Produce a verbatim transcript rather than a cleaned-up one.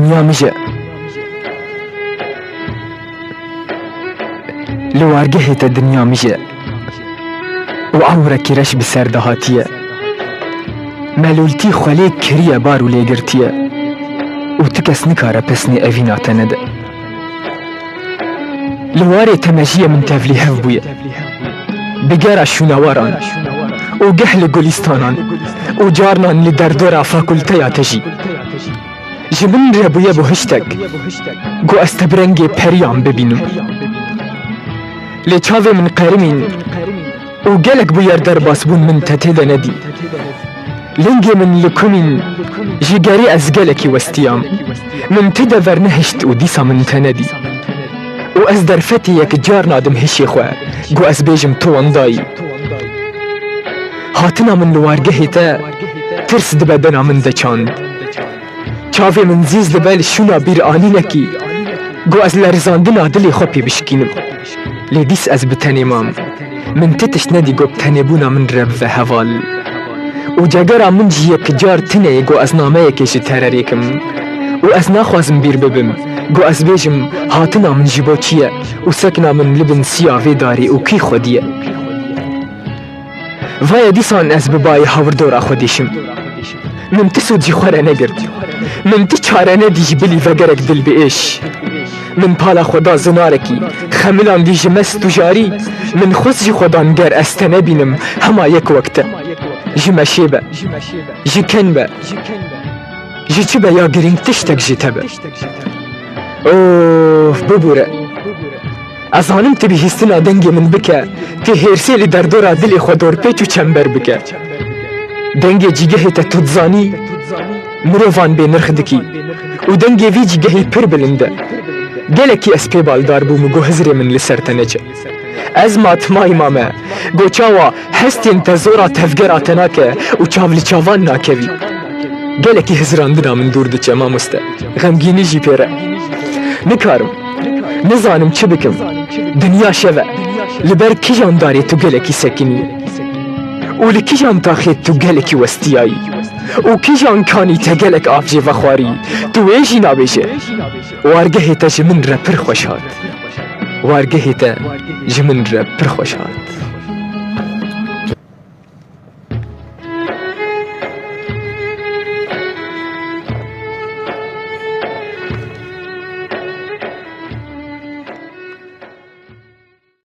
Dinya mij e. Li wargehê te dinya mij e. Û ewrekî reş bi ser de hatiye. Melûltî xwelê kiriye bar û lê girtiye. Û ti kes nikare pesnê evîna te nede. Li warê te mejiyê min tevlîhev bûye. Bi gera şûnawaran û geh li gulîstanan û carnan li derdora fakulteya te jî. Ji min re bûye bû hiştek, ku ez te bi rengê periyan bibînim. Lê çavê min qerimîn û gelek bûyer derbas bûn min te tê de nedî. Lingê min li kumîn ji gerî ez gelekî westiyam. Min ti de vernehişt û dîsa min te nedî. Û ez derfetê yek car nadim hişê xwe, ku ez bêjim tu wendayî. Hatina min li wargehê te tirs di bedena min de çand. Çavê min zîz dibe li şûna bîranînekî, ku ez lerzandina dilê xwe pê bişkînim. Lê dîs ez bi tenê mam. Min ti tişt nedî ku bi tenêbûna min re bive heval. Û cegera min jî yek car tune ye ku ez nameyekê ji te re rêkim. Û ez naxwazim bîr bibim, ku ez bêjim hatina min ji bo çi ye û sekna min li bin siya vê darê û kî xwedî ye. Vaye dîsan ez bi bayê hawirdora xwe dîşim. Min ti sûd ji xwe re negirt. Min ti çare nedî ji bilî vegerek dil bi êş. Min pala xwe da zinarekî, xemilandî ji me stûjarî. Min xwest ji xwe dan ger ez te nebînim, hema yek wek te. Ji meşê be, ji ken be, ji çi be ya girîng tiştek ji te be. Of, bibûre. Ez zanim tu bihîstina dengê min bike, tu hêrsê li derdora dilê xwe dorpêç û çember bike. Dengê cîgehê te tu dizanî, mirovan bênirx dikî. Û dengê vî cîgehî pir bilind e. Gelekî ez pê baldar bûm û got hizrê min li ser te neçe. Ez matmayî mame, got çawa hestên te zora tevgera te nake û çav li çavan nakevî. Gelekî hizrandina min dûr diçe, mamoste. Xemgînî jî pê re. Nikarim. Nizanim çi bikim. Dinya şev e. Li ber kijan darê tu gelekî sekinî? Û li kijan taxê tu gelekî westiyayî? Û kijan kanî te gelek av jê vexwarî? Tu wê jî nabêje. Wargehê te ji min re pir xweş hat. Wargehê te ji min re pir xweş hat.